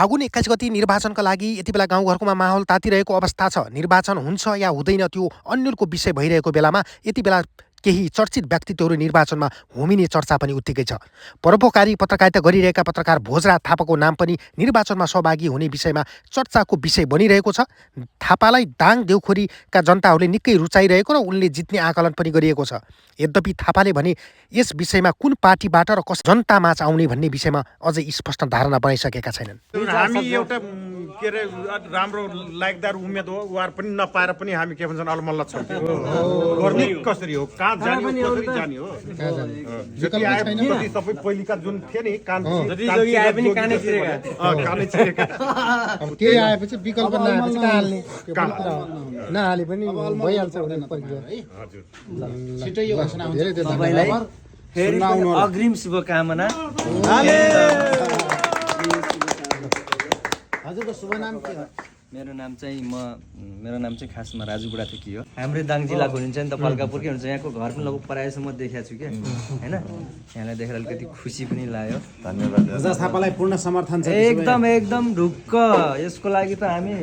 फागुन 21 गति निर्वाचनका लागि यति बेला गाउँघरकोमा माहौल तातिरहेको अवस्था छ। निर्वाचन हुन्छ या हुँदैन त्यो अन्यलको विषय भइरहेको बेलामा यति बेला केही चर्चित व्यक्तित्वहरू निर्वाचनमा होमिने चर्चा पनि उत्तिकै छ। परोपकारी पत्रकारिता गरिरहेका पत्रकार भोजराज थापाको नाम पनि निर्वाचनमा सहभागी हुने विषयमा चर्चाको विषय बनिरहेको छ। थापालाई दाङ देउखोरीका जनताहरूले निकै रुचाइरहेको र उनले जित्ने आकलन पनि गरिएको छ। यद्यपि थापाले भने यस विषयमा कुन पार्टीबाट र कस जनतामा आउने भन्ने विषयमा अझै स्पष्ट धारणा बनाइसकेका छैनन्। हामी एउटा के अरे राम्रो लायकदार उम्मेदवार पनि नपाएर पनि हामी के भन्छन् अलमल्ल छौँ। गर्ने कसरी हो, कहाँ जाने हो, कसरी जाने हो। जति आए पनि सबै पहिलेका जुन थिए नि जति जोगी आए पनि कानै छिरेका कानै छिरेका अब केही आएपछि विकल्प नआएपछि कहाँ हाल्ने नहाले पनि भइहाल्छ भन्ने प्रक्रिया है। छिटै यो घोषणा हुन्छ। तपाईलाई फेरि पनि अग्रिम शुभकामना। हजुरको शुभ नाम के हो? मेरो नाम चाहिँ खासमा राजु बुढाथोकी हो। हाम्रै दाङ जिल्लाको हुनुहुन्छ नि त, फल्कापुरकै हुन्छ। यहाँको घर पनि लगभग प्रायः म देखेको छु क्या, होइन। यहाँलाई देखेर अलिकति खुसी पनि लाग्यो। धन्यवाद। भोजराज थापालाई पूर्ण समर्थन छ। एकदम ढुक्क। यसको लागि त हामी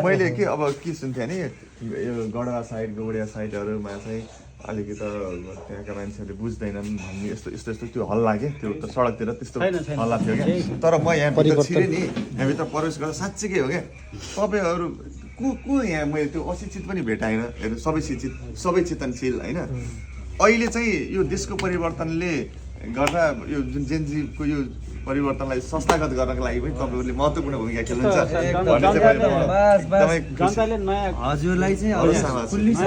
मैले के अब के सुन्थेँ नि, यो गढवा साइड गौडिया साइडहरूमा चाहिँ अलिकति त्यहाँका मान्छेहरूले बुझ्दैनन् भन्ने यस्तो त्यो हल्ला के, त्यो त सडकतिर त्यस्तो हल्ला थियो क्या। तर म यहाँभित्र छिरेँ नि, यहाँभित्र प्रवेश गर्दा साँच्चीकै हो क्या। तपाईँहरू को यहाँ मैले त्यो अशिक्षित पनि भेटाएन। हेर्नु, सबै शिक्षित, सबै चेतनशील, होइन। अहिले चाहिँ यो देशको परिवर्तनले गर्दा यो जुन जेनजीको यो परिवर्तनलाई संस्थागत गर्नको लागि पनि तपाईँहरूले महत्त्वपूर्ण भूमिका खेल्नुहुन्छ। जनताले नयाँ हजुरलाई चाहिँ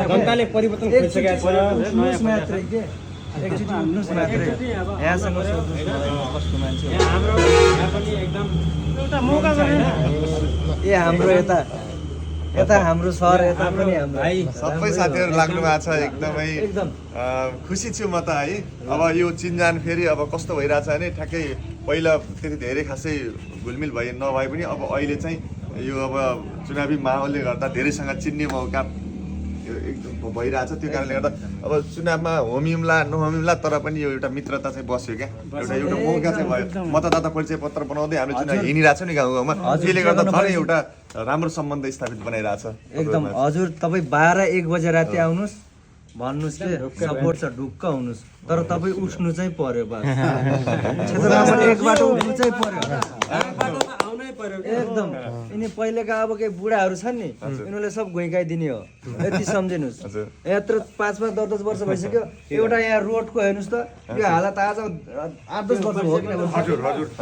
जनताले परिवर्तन खोजिसकेको छ। एकचोटि उठ्नुहोस् मात्रै, यहाँसँग कस्तो मान्छे हाम्रो यहाँ पनि एकदम एउटा मौका गरेन। हाम्रो यता हाम्रो सर, यता पनि हाम्रो सबै साथीहरू लाग्नु भएको छ। एकदम खुसी छु म त है। अब यो चिनजान फेरि अब कस्तो भइरहेछ भने ठ्याक्कै पहिला त्यति धेरै खासै घुलमिल नभए पनि अब अहिले चाहिँ यो अब चुनावी माहौलले गर्दा धेरैसँग चिन्ने मौका यो एकदम भइरहेछ। त्यो कारणले गर्दा अब चुनावमा होमिउँला नहोमिउँला तर पनि यो एउटा मित्रता चाहिँ बस्यो क्या। एउटा मौका चाहिँ भयो। मतदाता परिचय पत्र बनाउँदै हामीले चुनाव हिँडिरहेको छ नि गाउँ गाउँमा। त्यसले गर्दा झन् एउटा राम्रो सम्बन्ध स्थापित बनाइरहेछ। एकदम हजुर, तपाईँ 12-1 बजे राति आउनुहोस्, भन्नुहोस् के सपोर्ट छ, ढुक्क हुनुहोस्। तर तपाईँ उठ्नु चाहिँ पर्यो, बस क्षेत्रमा एक बाटो उठ्नु चाहिँ पर्यो एकदम। यिनी पहिलेका अब केही बुढाहरू छन् नि, यिनीहरूले सब घुइकाइदिने हो, यति सम्झिनुहोस्। यत्रो 5-10 वर्ष भइसक्यो, एउटा यहाँ रोडको हेर्नुहोस् त, यो हालत आज 8-10 वर्ष हो कि